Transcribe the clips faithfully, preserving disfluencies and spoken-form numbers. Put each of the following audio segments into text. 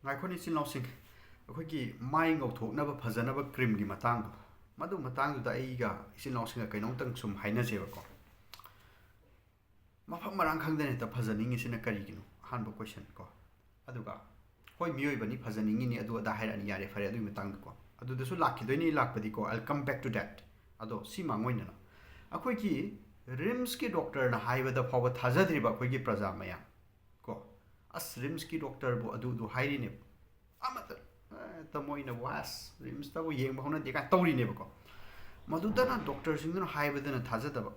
ꯉꯥꯏꯈꯣꯅꯦ ꯏꯆꯤꯜ ꯏꯅꯥꯎꯁꯤꯡ, ꯑꯩꯈꯣꯏꯒꯤ ꯃꯥꯏ ꯉꯧꯊꯣꯛꯅꯕ ꯐꯖꯅꯕ ꯀ꯭ꯔꯤꯝꯒꯤ ꯃꯇꯥꯡꯗꯣ, ꯃꯗꯨ ꯃꯇꯥꯡꯗꯨꯗ ꯑꯩꯒ ꯏꯆꯤꯜ ꯏꯅꯥꯎꯁꯤꯡꯒ ꯀꯩꯅꯣꯝꯇꯪ ꯁꯨꯝ ꯍꯥꯏꯅꯁꯦꯕꯀꯣ꯫ ꯃꯐꯝ ꯃꯔꯥꯡ ꯈꯪꯗꯅ ꯍꯦꯛꯇ ꯐꯖꯅꯤꯡꯉꯤꯁꯤꯅ ꯀꯔꯤꯒꯤꯅꯣ? ꯑꯍꯥꯟꯕ ꯀꯣꯏꯁꯟ ꯀꯣ꯫ ꯑꯗꯨꯒ ꯍꯣꯏ, ꯃꯤꯑꯣꯏꯕꯅꯤ, ꯐꯖꯅꯤꯡꯉꯤꯅꯤ, ꯑꯗꯨ ꯑꯗꯥ ꯍꯥꯏꯔꯛꯑꯅꯤ, ꯌꯥꯔꯦ, ꯐꯔꯦ, ꯑꯗꯨꯒꯤ ꯃꯇꯥꯡꯗꯀꯣ꯫ ꯑꯗꯨꯗꯁꯨ ꯂꯥꯛꯈꯤꯗꯣꯏꯅꯤ, ꯂꯥꯛꯄꯗꯤꯀꯣ, I'll come back to that꯫ ꯑꯗꯣ ꯁꯤ ꯃꯥꯡꯑꯣꯏꯅꯅ ꯑꯩꯈꯣꯏꯒꯤ ꯔꯤꯝꯁꯀꯤ ꯗꯣꯛꯇꯔꯅ ꯍꯥꯏꯕꯗ ꯐꯥꯎꯕ ꯊꯥꯖꯗ꯭ꯔꯤꯕ ꯑꯩꯈꯣꯏꯒꯤ ꯄ꯭ꯔꯖꯥ ꯃꯌꯥꯝ ꯀꯣ, ꯑꯁ, ꯔꯤꯝꯁꯀꯤ ꯗꯣꯛꯇꯔꯕꯨ ꯑꯗꯨꯗꯨ ꯍꯥꯏꯔꯤꯅꯦꯕ꯫ ꯑꯃꯠꯇ, ꯑꯦ, ꯇꯥꯃꯣ, ꯑꯩꯅ ꯋꯥꯁ ꯔꯤꯝꯁꯇꯕꯨ ꯌꯦꯡꯕ ꯍꯧꯅꯗꯦ ꯀꯥꯏꯅ ꯇꯧꯔꯤꯅꯦꯕꯀꯣ꯫ ꯃꯗꯨꯗꯅ ꯗꯣꯛꯇꯔꯁꯤꯡꯗꯨꯅ ꯍꯥꯏꯕꯗꯅ ꯊꯥꯖꯗꯕ,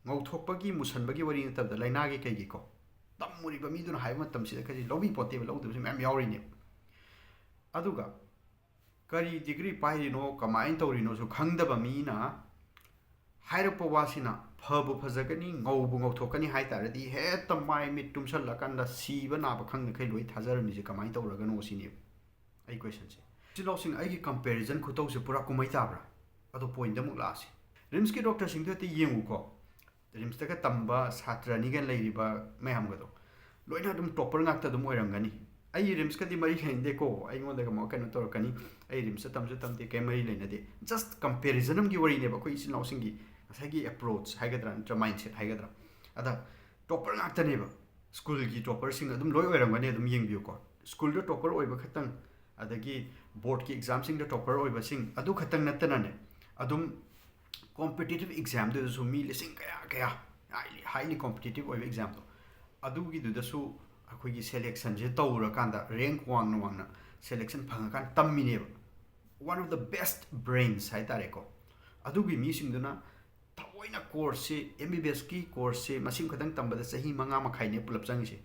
ꯉꯧꯊꯣꯛꯄꯒꯤ, ꯃꯨꯁꯟꯕꯒꯤ ꯋꯥꯔꯤ ꯅꯠꯇꯕꯗ ꯂꯥꯏꯅꯥꯒꯤ ꯀꯩꯒꯤꯀꯣ, ꯇꯝꯃꯨꯔꯤꯕ ꯃꯤꯗꯨꯅ ꯍꯥꯏꯕ ꯃꯇꯝꯁꯤꯗ ꯀꯔꯤ ꯂꯧꯕꯤ ꯄꯣꯠꯇꯦꯕ, ꯂꯧꯗꯕꯁꯨ ꯃꯌꯥꯝ ꯌꯥꯎꯔꯤꯅꯦꯕ꯫ ꯑꯗꯨꯒ ꯀꯔꯤ ꯗꯤꯒ꯭ꯔꯤ ꯄꯥꯏꯔꯤꯅꯣ, ꯀꯃꯥꯏꯅ ꯇꯧꯔꯤꯅꯣꯁꯨ ꯈꯪꯗꯕ ꯃꯤꯅ ꯍꯥꯏꯔꯛꯄ ꯋꯥꯁꯤꯅ ꯐꯕꯨ ꯐꯖꯒꯅꯤ, ꯉꯧꯕꯨ ꯉꯧꯊꯣꯛꯀꯅꯤ ꯍꯥꯏ ꯇꯥꯔꯗꯤ ꯍꯦꯛꯇ ꯃꯥꯏ ꯃꯤꯠ ꯇꯨꯝꯁꯜꯂꯀꯥꯟꯗ ꯁꯤꯕ ꯅꯥꯕ ꯈꯪꯗꯈꯩ ꯂꯣꯏ ꯊꯥꯖꯔꯝꯃꯤꯁꯦ ꯀꯃꯥꯏꯅ ꯇꯧꯔꯒꯅꯣ ꯁꯤꯅꯦꯕ ꯑꯩ ꯀꯣꯏꯁꯟꯁꯦ꯫ ꯏꯆꯤꯜ ꯏꯅꯥꯎꯁꯤꯡ, ꯑꯩꯒꯤ ꯀꯝꯄꯦꯔꯤꯖꯟ ꯈꯨꯇꯧꯁꯦ ꯄꯨꯔꯥ ꯀꯨꯝꯍꯩ ꯇꯥꯕ꯭ꯔꯥ? ꯑꯗꯣ ꯄꯣꯏꯟꯗ ꯑꯃꯨꯛ ꯂꯥꯛꯑꯁꯤ꯫ ꯔꯤꯝꯁꯀꯤ ꯗꯣꯛꯇꯔꯁꯤꯡꯗꯣ ꯍꯦꯛꯇ ꯌꯦꯡꯉꯨꯀꯣ꯫ ꯔꯤꯝꯁꯇꯒ ꯇꯝꯕ ꯁꯥꯇ꯭ꯔꯅꯤꯒ ꯂꯩꯔꯤꯕ ꯃꯌꯥꯝꯒꯗꯣ ꯂꯣꯏꯅ ꯑꯗꯨꯝ ꯇꯣꯞꯄꯔ ꯉꯥꯛꯇ ꯑꯗꯨꯝ ꯑꯣꯏꯔꯝꯒꯅꯤ꯫ ꯑꯩ ꯔꯤꯝꯁꯀꯗꯤ ꯃꯔꯤ ꯂꯩꯅꯗꯦꯀꯣ, ꯑꯩꯉꯣꯟꯗꯒ ꯑꯃꯨꯛ ꯀꯩꯅꯣ ꯇꯧꯔꯛꯀꯅꯤ꯫ ꯑꯩ ꯔꯤꯝꯁꯇ ꯇꯝꯁꯨ ꯇꯝꯗꯦ, ꯀꯩ ꯃꯔꯤ ꯂꯩꯅꯗꯦ꯫ ꯖꯁ ꯀꯝꯄꯦꯔꯤꯖꯟ ꯑꯃꯒꯤ ꯋꯥꯔꯤꯅꯦꯕ, ꯑꯩꯈꯣꯏ ꯏꯆꯤꯜ ꯏꯅꯥꯎꯁꯤꯡꯒꯤ ꯉꯁꯥꯏꯒꯤ ꯑꯦꯄ꯭ꯔꯣꯆ ꯍꯥꯏꯒꯗ꯭ꯔꯥ, ꯅꯠꯇ꯭ꯔ ꯃꯥꯏꯟꯁꯦꯠ ꯍꯥꯏꯒꯗ꯭ꯔꯥ꯫ ꯑꯗ ꯇꯣꯞꯄꯔ ꯉꯥꯛꯇꯅꯦꯕ꯫ ꯁ꯭ꯀꯨꯜꯒꯤ ꯇꯣꯞꯄꯔꯁꯤꯡ ꯑꯗꯨꯝ ꯂꯣꯏ ꯑꯣꯏꯔꯝꯒꯅꯤ, ꯑꯗꯨꯝ ꯌꯦꯡꯕꯤꯌꯨꯀꯣ꯫ ꯁ꯭ꯀꯨꯜꯗ ꯇꯣꯞꯄꯔ ꯑꯣꯏꯕ ꯈꯛꯇꯪ, ꯑꯗꯒꯤ ꯕꯣꯔꯗꯀꯤ ꯑꯦꯛꯖꯥꯝꯁꯤꯡꯗ ꯇꯣꯞꯄꯔ ꯑꯣꯏꯕꯁꯤꯡ ꯑꯗꯨ ꯈꯛꯇꯪ ꯅꯠꯇꯅꯅꯦ, ꯑꯗꯨꯝ ꯀꯣꯝꯄꯤꯇꯤꯇꯤꯞ ꯑꯦꯛꯖꯥꯝꯗꯨꯗꯁꯨ ꯃꯤ ꯂꯤꯁꯤꯡ ꯀꯌꯥ ꯀꯌꯥ, ꯍꯥꯏꯂꯤ ꯍꯥꯏꯂꯤ ꯀꯣꯝꯄꯤꯇꯤꯇꯤꯞ ꯑꯣꯏꯕ ꯑꯦꯛꯖꯥꯝꯗꯣ, ꯑꯗꯨꯒꯤꯗꯨꯗꯁꯨ ꯑꯩꯈꯣꯏꯒꯤ ꯁꯦꯂꯦꯛꯁꯟꯁꯦ ꯇꯧꯔꯀꯥꯟꯗ, ꯔꯦꯡꯛ ꯋꯥꯡꯅ ꯋꯥꯡꯅ ꯁꯦꯂꯦꯛꯁꯟ ꯐꯪꯉꯀꯥꯟꯗ ꯇꯝꯃꯤꯅꯦꯕ꯫ One of the best brains ꯍꯥꯏ ꯇꯥꯔꯦꯀꯣ꯫ ꯑꯗꯨꯒꯤ ꯃꯤꯁꯤꯡꯗꯨꯅ ꯊꯑꯣꯏꯅ ꯀꯣꯔꯁꯁꯤ, ꯑꯦꯝ ꯕꯤ ꯕꯤ ꯑꯦꯁꯀꯤ ꯀꯣꯔꯁꯁꯤ ꯃꯁꯤꯡ ꯈꯛꯇꯪ ꯇꯝꯕꯗ ꯆꯍꯤ ꯃꯉꯥ ꯃꯈꯥꯏꯅꯦ ꯄꯨꯂꯞ ꯆꯪꯉꯤꯁꯦ,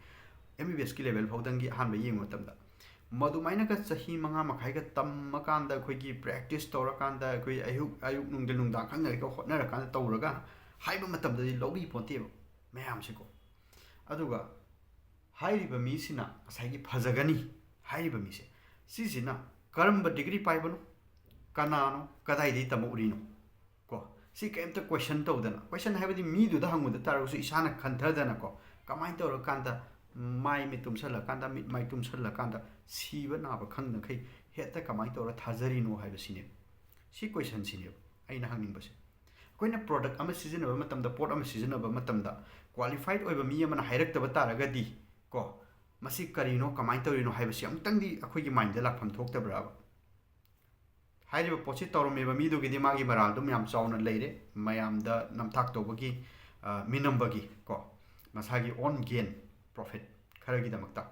ꯑꯦꯝ ꯕꯤ ꯕꯤ ꯑꯦꯁꯀꯤ ꯂꯦꯚꯦꯜ ꯐꯥꯎꯗꯪꯒꯤ ꯑꯍꯥꯟꯕ ꯌꯦꯡꯕ ꯃꯇꯝꯗ꯫ ꯃꯗꯨꯃꯥꯏꯅꯒ ꯆꯍꯤ ꯃꯉꯥ ꯃꯈꯥꯏꯒ ꯇꯝꯃꯀꯥꯟꯗ, ꯑꯩꯈꯣꯏꯒꯤ ꯄ꯭ꯔꯦꯛꯇꯤꯁ ꯇꯧꯔꯀꯥꯟꯗ, ꯑꯩꯈꯣꯏ ꯑꯌꯨꯛ ꯑꯌꯨꯛ ꯅꯨꯡꯊꯤꯜ ꯅꯨꯡꯗꯥꯡ ꯈꯪꯗꯒꯩꯒ ꯍꯣꯠꯅꯔꯀꯥꯟꯗ ꯇꯧꯔꯒ ꯍꯥꯏꯕ ꯃꯇꯝꯗꯗꯤ ꯂꯧꯕꯤ ꯄꯣꯟꯇꯦꯕ ꯃꯌꯥꯝꯁꯦꯀꯣ꯫ ꯑꯗꯨꯒ ꯍꯥꯏꯔꯤꯕ ꯃꯤꯁꯤꯅ ꯉꯁꯥꯏꯒꯤ ꯐꯖꯒꯅꯤ ꯍꯥꯏꯔꯤꯕ ꯃꯤꯁꯦ, ꯁꯤꯁꯤꯅ ꯀꯔꯝꯕ ꯗꯤꯒ꯭ꯔꯤ ꯄꯥꯏꯕꯅꯣ, ꯀꯅꯥꯅꯣ, ꯀꯗꯥꯏꯗꯒꯤ ꯇꯝꯃꯛꯎꯔꯤꯅꯣ? ꯀꯣ, ꯁꯤ ꯀꯩꯝꯇ ꯀꯣꯏꯁꯟ ꯇꯧꯗꯅ, ꯀꯣꯏꯁꯟ ꯍꯥꯏꯕꯗꯤ ꯃꯤꯗꯨꯗ ꯍꯪꯕꯗ ꯇꯥꯔꯒꯁꯨ ꯏꯁꯥꯅ ꯈꯟꯊꯗꯅꯀꯣ, ꯀꯃꯥꯏꯅ ꯇꯧꯔꯀꯥꯟꯗ ꯃꯥꯏ ꯃꯤꯠ ꯇꯨꯝꯁꯜꯂꯀꯥꯟꯗ, ꯃꯤꯠ ꯃꯥꯏ ꯇꯨꯝꯁꯜꯂꯀꯥꯟꯗ ꯁꯤꯕ ꯅꯥꯕ ꯈꯪꯗꯈꯩ ꯍꯦꯛꯇ ꯀꯃꯥꯏꯅ ꯇꯧꯔ ꯊꯥꯖꯔꯤꯅꯣ ꯍꯥꯏꯕꯁꯤꯅꯦꯕ꯫ ꯁꯤ ꯀꯣꯏꯁꯟꯁꯤꯅꯦꯕ ꯑꯩꯅ ꯍꯪꯅꯤꯡꯕꯁꯦ꯫ ꯑꯩꯈꯣꯏꯅ ꯄ꯭ꯔꯣꯗꯛ ꯑꯃ ꯁꯤꯖꯤꯟꯅꯕ ꯃꯇꯝꯗ, ꯄꯣꯠ ꯑꯃ ꯁꯤꯖꯤꯟꯅꯕ ꯃꯇꯝꯗ, ꯀ꯭ꯋꯥꯂꯤꯐꯥꯏꯠ ꯑꯣꯏꯕ ꯃꯤ ꯑꯃꯅ ꯍꯥꯏꯔꯛꯇꯕ ꯇꯥꯔꯒꯗꯤ ꯀꯣ, ꯃꯁꯤ ꯀꯔꯤꯅꯣ, ꯀꯃꯥꯏꯅ ꯇꯧꯔꯤꯅꯣ ꯍꯥꯏꯕꯁꯤ ꯑꯃꯨꯛꯇꯪꯗꯤ ꯑꯩꯈꯣꯏꯒꯤ ꯃꯥꯏꯟꯗ ꯂꯥꯛꯐꯝ ꯊꯣꯛꯇꯕ꯭ꯔꯥꯕ? ꯍꯥꯏꯔꯤꯕ ꯄꯣꯠꯁꯤ ꯇꯧꯔꯝꯃꯤꯕ ꯃꯤꯗꯨꯒꯤꯗꯤ ꯃꯥꯒꯤ ꯃꯔꯥꯜ ꯑꯗꯨꯝ ꯌꯥꯝ ꯆꯥꯎꯅ ꯂꯩꯔꯦ, ꯃꯌꯥꯝꯗ ꯅꯝꯊꯥꯛ ꯇꯧꯕꯒꯤ, ꯑ, ꯃꯤꯅꯝꯕꯒꯤ ꯀꯣ, ꯃꯁꯥꯒꯤ ꯑꯣꯟ ꯒꯦꯟ ꯄ꯭ꯔꯣꯐꯤꯠ ꯈꯔꯒꯤꯗꯃꯛꯇ꯫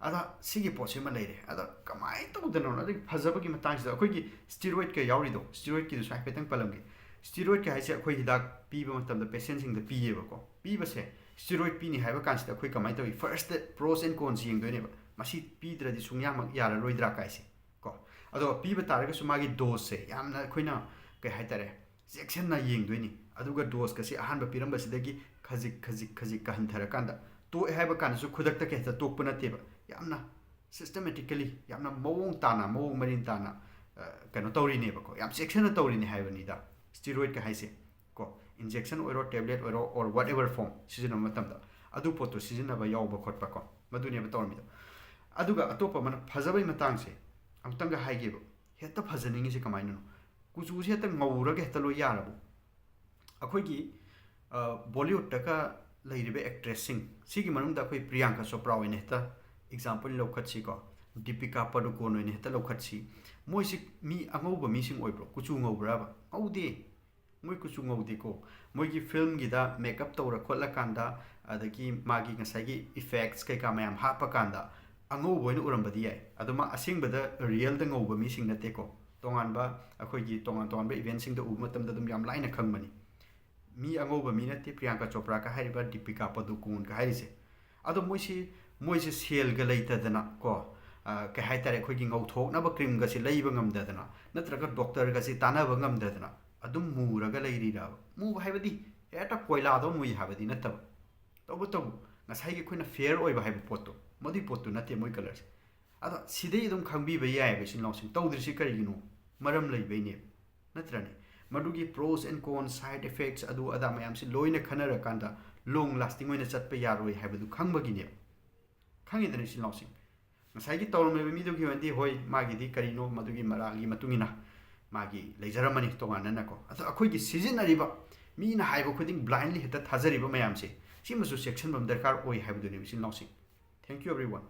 ꯑꯗ ꯁꯤꯒꯤ ꯄꯣꯠꯁꯤꯃ ꯂꯩꯔꯦ꯫ ꯑꯗ ꯀꯃꯥꯏꯅ ꯇꯧꯗꯅꯣ? ꯑꯗꯒꯤ ꯐꯖꯕꯒꯤ ꯃꯇꯥꯡꯁꯤꯗ ꯑꯩꯈꯣꯏꯒꯤ ꯁ꯭ꯇꯤꯔꯣꯏꯗꯀ ꯌꯥꯎꯔꯤꯗꯣ, ꯁ꯭ꯇꯤꯔꯣꯏꯗꯀꯤꯗꯨꯁꯨ ꯍꯥꯏꯐꯦꯠꯇꯪ ꯄꯜꯂꯝꯒꯦ꯫ ꯁ꯭ꯇꯤꯔꯣꯏꯗꯀ ꯍꯥꯏꯁꯦ ꯑꯩꯈꯣꯏ ꯍꯤꯗꯥꯛ ꯄꯤꯕ ꯃꯇꯝꯗ ꯄꯦꯁꯦꯟꯁꯤꯡꯗ ꯄꯤꯌꯦꯕꯀꯣ꯫ ꯄꯤꯕꯁꯦ, ꯁ꯭ꯇꯤꯔꯣꯏꯗ ꯄꯤꯅꯤ ꯍꯥꯏꯕ ꯀꯥꯟꯁꯤꯗ ꯑꯩꯈꯣꯏ ꯀꯃꯥꯏꯅ ꯇꯧꯏ? ꯐꯥꯔꯁꯇ ꯄ꯭ꯔꯣꯁ ꯑꯦꯟ ꯀꯣꯟꯁ ꯌꯦꯡꯗꯣꯏꯅꯦꯕ, ꯃꯁꯤ ꯄꯤꯗ꯭ꯔꯗꯤ ꯁꯨꯡꯌꯥꯃꯛ ꯌꯥꯔꯔꯣꯏꯗ꯭ꯔꯥ ꯀꯥꯏꯁꯦ ꯀꯣ꯫ ꯑꯗꯣ ꯄꯤꯕ ꯇꯥꯔꯒꯁꯨ ꯃꯥꯒꯤ ꯗꯣꯁꯁꯦ ꯌꯥꯝꯅ ꯑꯩꯈꯣꯏꯅ, ꯀꯩ ꯍꯥꯏꯇꯥꯔꯦ, ꯆꯦꯛꯁꯤꯟꯅ ꯌꯦꯡꯗꯣꯏꯅꯤ꯫ ꯑꯗꯨꯒ ꯗꯣꯁꯀꯁꯦ ꯑꯍꯥꯟꯕ ꯄꯤꯔꯝꯕꯁꯤꯗꯒꯤ ꯈꯖꯤꯛ ꯈꯖꯤꯛ ꯈꯖꯤꯛ ꯀꯍꯟꯊꯔꯀꯥꯟꯗ, ꯇꯣꯛꯑꯦ ꯍꯥꯏꯕ ꯀꯥꯟꯗꯁꯨ ꯈꯨꯗꯛꯇ ꯀꯩ ꯍꯦꯛꯇ ꯇꯣꯛꯄ ꯅꯠꯇꯦꯕ꯫ ꯌꯥꯝꯅ ꯁꯤꯁꯇꯃꯦꯇꯤꯀꯦꯂꯤ, ꯌꯥꯝꯅ ꯃꯑꯣꯡ ꯇꯥꯅ, ꯃꯑꯣꯡ ꯃꯔꯤꯟ ꯇꯥꯅ, ꯑ, ꯀꯩꯅꯣ ꯇꯧꯔꯤꯅꯦꯕꯀꯣ, ꯌꯥꯝ ꯆꯦꯛꯁꯤꯟꯅ ꯇꯧꯔꯤꯅꯦ ꯍꯥꯏꯕꯅꯤꯗ ꯁ꯭ꯇꯤꯔꯣꯏꯗꯀ ꯍꯥꯏꯁꯦ ꯀꯣ꯫ ꯏꯟꯖꯦꯛꯁꯟ ꯑꯣꯏꯔꯣ, ꯇꯦꯕ꯭ꯂꯦꯠ ꯑꯣꯏꯔꯣ, or whatever form ꯁꯤꯖꯤꯟꯅꯕ ꯃꯇꯝꯗ ꯑꯗꯨ ꯄꯣꯠꯇꯣ ꯁꯤꯖꯤꯟꯅꯕ ꯌꯥꯎꯕ ꯈꯣꯠꯄ ꯀꯣ, ꯃꯗꯨꯅꯦꯕ ꯇꯧꯔꯝꯃꯤꯗꯣ꯫ ꯑꯗꯨꯒ ꯑꯇꯣꯞꯄ ꯑꯃꯅ ꯐꯖꯕꯩ ꯃꯇꯥꯡꯁꯦ ꯑꯃꯨꯛꯇꯪꯒ ꯍꯥꯏꯒꯦꯕ꯫ ꯍꯦꯛꯇ ꯐꯖꯅꯤꯡꯉꯤꯁꯦ ꯀꯃꯥꯏꯅꯅꯣ? ꯀꯨꯆꯨꯁꯦ ꯍꯦꯛꯇ ꯉꯧꯔꯒ ꯍꯦꯛꯇ ꯂꯣꯏ ꯌꯥꯔꯕꯣ? ꯑꯩꯈꯣꯏꯒꯤ, ꯑ, ꯕꯣꯂꯤꯋꯨꯗꯇꯒ ꯂꯩꯔꯤꯕ ꯑꯦꯛꯇ꯭ꯔꯦꯁꯁꯤꯡ ꯁꯤꯒꯤ ꯃꯅꯨꯡꯗ ꯑꯩꯈꯣꯏ ꯄ꯭ꯔꯤꯌꯥꯡꯀꯥ ꯆꯣꯄ꯭ꯔꯥ ꯑꯣꯏꯅ ꯍꯦꯛꯇ ꯑꯦꯛꯖꯥꯝꯄꯜ ꯂꯧꯈꯠꯁꯤꯀꯣ, ꯗꯤꯄꯤꯀꯥ ꯄꯗꯨꯀꯣꯟ ꯑꯣꯏꯅ ꯍꯦꯛꯇ ꯂꯧꯈꯠꯁꯤ꯫ ꯃꯣꯏꯁꯤ ꯃꯤ ꯑꯉꯧꯕ ꯃꯤꯁꯤꯡ ꯑꯣꯏꯕ꯭ꯔꯣ? ꯀꯨꯆꯨ ꯉꯧꯕ꯭ꯔꯕ? ꯉꯧꯗꯦ꯫ ꯃꯣꯏ ꯀꯨꯆꯨ ꯉꯧꯗꯦꯀꯣ꯫ ꯃꯣꯏꯒꯤ ꯐꯤꯂꯝꯒꯤꯗ ꯃꯦꯀꯞ ꯇꯧꯔ ꯈꯣꯠꯂꯀꯥꯟꯗ, ꯑꯗꯒꯤ ꯃꯥꯒꯤ ꯉꯁꯥꯏꯒꯤ ꯏꯐꯦꯛꯁ ꯀꯩꯀꯥ ꯃꯌꯥꯝ ꯍꯥꯞꯄꯀꯥꯟꯗ ꯑꯉꯧꯕ ꯑꯣꯏꯅ ꯎꯔꯝꯕꯗꯤ ꯌꯥꯏ꯫ ꯑꯗꯣ ꯃꯥ ꯑꯁꯦꯡꯕꯗ ꯔꯤꯌꯦꯜꯗ ꯉꯧꯕ ꯃꯤꯁꯤꯡ ꯅꯠꯇꯦꯀꯣ꯫ ꯇꯣꯉꯥꯟꯕ, ꯑꯩꯈꯣꯏꯒꯤ ꯇꯣꯉꯥꯟ ꯇꯣꯉꯥꯟꯕ ꯏꯚꯦꯟꯁꯤꯡꯗ ꯎꯕ ꯃꯇꯝꯗ ꯑꯗꯨꯝ ꯌꯥꯝ ꯂꯥꯏꯅ ꯈꯪꯕꯅꯤ꯫ ꯃꯤ ꯑꯉꯧꯕ ꯃꯤ ꯅꯠꯇꯦ ꯄ꯭ꯔꯤꯌꯥꯡꯀꯥ ꯆꯣꯄ꯭ꯔꯥꯒ ꯍꯥꯏꯔꯤꯕ, ꯗꯤꯄꯤꯀꯥ ꯄꯗꯨꯀꯣꯟꯒ ꯍꯥꯏꯔꯤꯁꯦ꯫ ꯑꯗꯣ ꯃꯣꯏꯁꯤ, ꯃꯣꯏꯁꯦ ꯁꯦꯜꯒ ꯂꯩꯇꯗꯅ ꯀꯣ, ꯑ, ꯀꯩ ꯍꯥꯏꯇꯥꯔꯦ, ꯑꯩꯈꯣꯏꯒꯤ ꯉꯧꯊꯣꯛꯅꯕ ꯀ꯭ꯔꯤꯝꯒꯁꯦ ꯂꯩꯕ ꯉꯝꯗꯗꯅ, ꯅꯠꯇ꯭ꯔꯒ ꯗꯣꯛꯇꯔꯒꯁꯦ ꯇꯥꯟꯅꯕ ꯉꯝꯗꯗꯅ ꯑꯗꯨꯝ ꯃꯨꯔꯒ ꯂꯩꯔꯤꯔꯕ? ꯃꯨꯕ ꯍꯥꯏꯕꯗꯤ ꯍꯦꯛꯇ ꯀꯣꯏꯂꯥꯗꯧ ꯃꯨꯏ ꯍꯥꯏꯕꯗꯤ ꯅꯠꯇꯕ꯫ ꯇꯧꯕꯇꯕꯨ ꯉꯁꯥꯏꯒꯤ ꯑꯩꯈꯣꯏꯅ ꯐꯦꯌꯔ ꯑꯣꯏꯕ ꯍꯥꯏꯕ ꯄꯣꯠꯇꯣ, ꯃꯗꯨꯏ ꯄꯣꯠꯇꯨ ꯅꯠꯇꯦ ꯃꯣꯏ ꯀꯂꯔꯁꯦ꯫ ꯑꯗꯣ ꯁꯤꯗꯩ ꯑꯗꯨꯝ ꯈꯪꯕꯤꯕ ꯌꯥꯏꯑꯕ, ꯏꯆꯤꯟ ꯏꯅꯥꯎꯁꯤꯡ, ꯇꯧꯗ꯭ꯔꯤꯁꯤ ꯀꯔꯤꯒꯤꯅꯣ? ꯃꯔꯝ ꯂꯩꯕꯩꯅꯦꯕ, ꯅꯠꯇ꯭ꯔꯅꯦ? ꯃꯗꯨꯒꯤ pros and cons, side effects, ꯑꯗꯨ ꯑꯗꯥ ꯃꯌꯥꯝꯁꯤ ꯂꯣꯏꯅ ꯈꯟꯅꯔꯀꯥꯟꯗ ꯂꯣꯡ ꯂꯥꯁꯇꯤꯡ ꯑꯣꯏꯅ ꯆꯠꯄ ꯌꯥꯔꯣꯏ ꯍꯥꯏꯕꯗꯨ ꯈꯪꯕꯒꯤꯅꯦꯕ꯫ ꯈꯪꯉꯤꯗꯅ ꯏꯆꯤꯜ ꯏꯅꯥꯎꯁꯤꯡ, ꯉꯁꯥꯏꯒꯤ ꯇꯧꯔꯝꯃꯤꯕ ꯃꯤꯗꯨꯒꯤ ꯑꯣꯏꯅꯗꯤ ꯍꯣꯏ, ꯃꯥꯒꯤꯗꯤ ꯀꯔꯤꯅꯣ ꯃꯗꯨꯒꯤ ꯃꯔꯥꯒꯤ ꯃꯇꯨꯡ ꯏꯟꯅ ꯃꯥꯒꯤ ꯂꯩꯖꯔꯝꯃꯅꯤ ꯇꯣꯉꯥꯟꯅꯅꯀꯣ꯫ ꯑꯗꯣ ꯑꯩꯈꯣꯏꯒꯤ ꯁꯤꯖꯤꯟꯅꯔꯤꯕ ꯃꯤꯅ ꯍꯥꯏꯕ ꯈꯨꯗꯤꯡ blindly ꯍꯦꯛꯇ ꯊꯥꯖꯔꯤꯕ ꯃꯌꯥꯝꯁꯦ, ꯁꯤꯃꯁꯨ ꯆꯦꯛꯁꯤꯟꯕ ꯑꯃ ꯗꯔꯀꯥꯔ ꯑꯣꯏ ꯍꯥꯏꯕꯗꯨꯅꯦꯕ ꯏꯆꯤꯜ ꯏꯅꯥꯎꯁꯤꯡ꯫ Thank you everyone.